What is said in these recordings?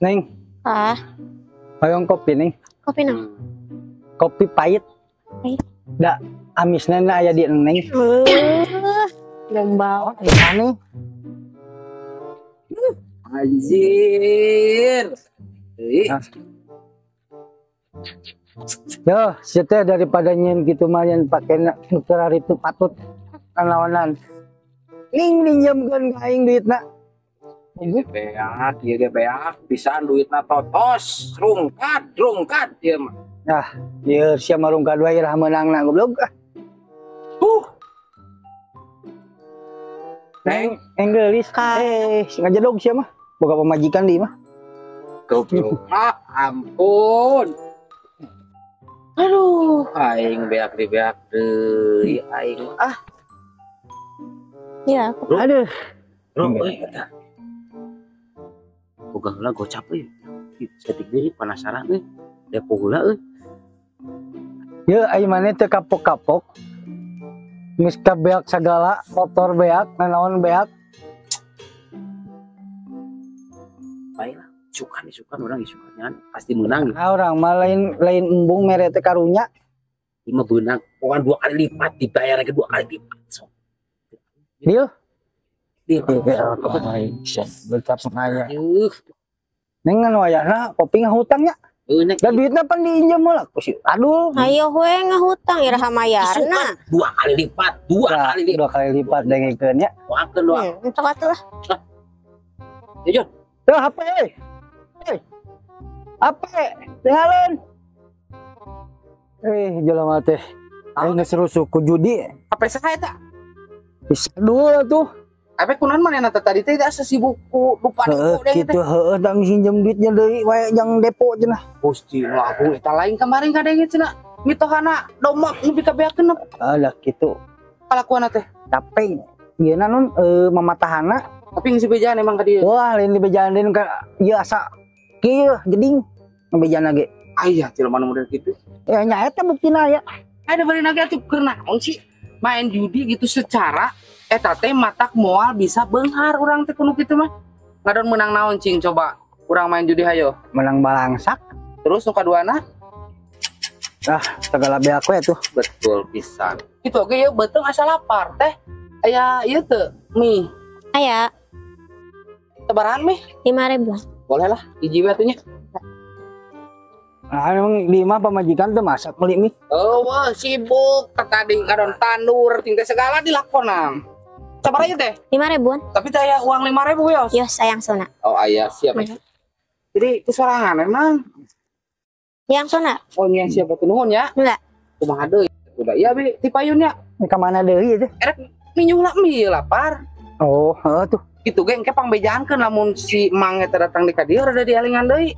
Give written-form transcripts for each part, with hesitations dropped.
Neng. Ah. Hoyong kopi, Neng. Kopi naon? Kopi pahit. Pahit. Da amisna na aya di Neng. Gombal. Aneh. Anjir. Yo, sia teh daripada nyen gitu mah yen pake nuker itu patut kanaonan. Ning ninjamkeun ka aing duitna. Beak, ieu ge beak, pisan duitna totos, rungkad, rungkad ieu mah. Ah, ieu sia mah rungkad wae iraha meunangna goblok. Neng, enggelis. Ngajedog sia mah. Boga pamajikan di mah. Goblok. Ah, ampun. Aduh, aing beak di beak deui aing. Ah. Ya, bro. Aduh. Bro, euy eta. Boga heula gocap euy. Saeutik deui penasaran euy. Depo heula euy. Ye aing maneh teu kapok-kapok. Geus kabeak sagala, motor beak, nanaon beak. Baiklah, isukan urang isukan pasti menang. Ah, urang mah lain lain embung mere teh karunya. Ieu mah beunang, pokoknya 2 kali lipat dibayar lagi 2 kali lipat sok. Deal? Deal. Betap sengaja. Neng anu ayahna kopi ngahutang nya. Dan duitnya pan diinjem lah ku si Adul. Ayo we ngahutang iraha mayarna. 2 kali lipat, 2 kali lipat. 2 kali lipat dengekeun nya. Doakeun doa. Sok atuh lah. Ya Jon. Tuh HP euy. Hei. HP tinggalin. Jelema teh. Aing geus rusuh ku judi. HP saha eta? Bisa dua tuh. HP kunaon manehna teh tadi teh asa sibuk ku lupa depo deh kitu heueuh da nginjem duitnya deui wae jang depo cenah. Gusti nu agung eta lain kemarin kadenge cenah mitohana domok nu pikabeakeun. Alah kitu. Kalakuanna teh capek. Ieu na nun mamatahana tapi geus bejaan emang ka dieu. Wah, lain di bejaan deui ka ieu asa kieu jeding ngabejana ge. Aya jelema nu model kitu. Ya nya eta buktina aya. Ada bari nage atuh keur naon sih main judi gitu secara eta teh matak moal bisa beunghar urang teh kudu kitu mah. Ngadon menang naon cing coba urang main judi hayo. Menang balangsak. Terus nu kaduana? Ah, segala beak we tuh. Betul pisan. Kitu oge ieu beuteung asa lapar teh. Aya ieu teu mie. Aya. Sabarahan mie? 5.000. Boleh lah, hiji we atuh nya. Nah, emang di mah pamajikan teu masak meuli mie. Oh, wah, sibuk tadi ngadon tandur ting teh segala dilakonan. Sabar aja teh. 5.000-an. Tapi teh aya uang 5.000 yos. Yos sayang sona. Oh aya siap. Jadi kesorangan emang. Yang sona. Oh nya siap atuh nuhun ya. Enggak. Kumaha deui? Udah iya bi ti payun nya. Ka mana deui teh? Erek minyuh lah mie lapar. Oh, heuh tuh. Kitu ge engke pangbejaankeun lamun si Mang eta datang di ka dieu rada dialingan deui.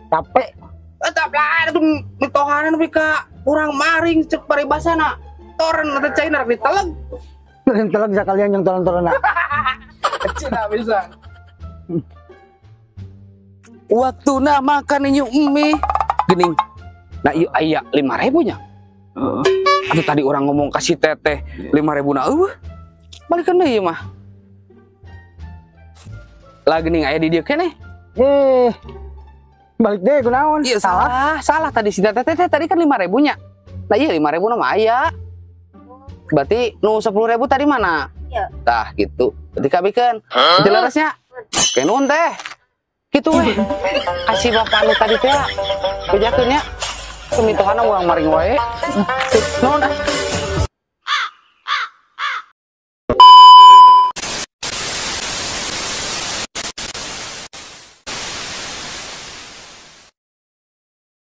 Capek. Eta lain atuh mitohana nepi ka urang maring cek paribasana. Toren eta cai rek diteleg. Teleg sakalian yang toron-torona. Cina bisa. Waktuna makan inyu mie. Gening. Nah ieu aya 5.000 nya. Heeh. Atuh tadi orang ngomong kasih teteh 5.000 na eueuh. Balikeun deui mah. Lah geuning aya di dieu keneh. Balik deh kunaon? Iya salah, salah tadi si teteh teh tadi kan 5.000 nya. Nah iya 5.000 na mah aya. Berarti nu 10.000 tadi mana? Iya. Tah gitu. Berarti kabikeun. Itu leresnya. Oke nuhun teh. Kitu weh. Kasih bapak nu tadi teh. Bejakeun nya. Kemitohana urang maring wae. Nuhun ah.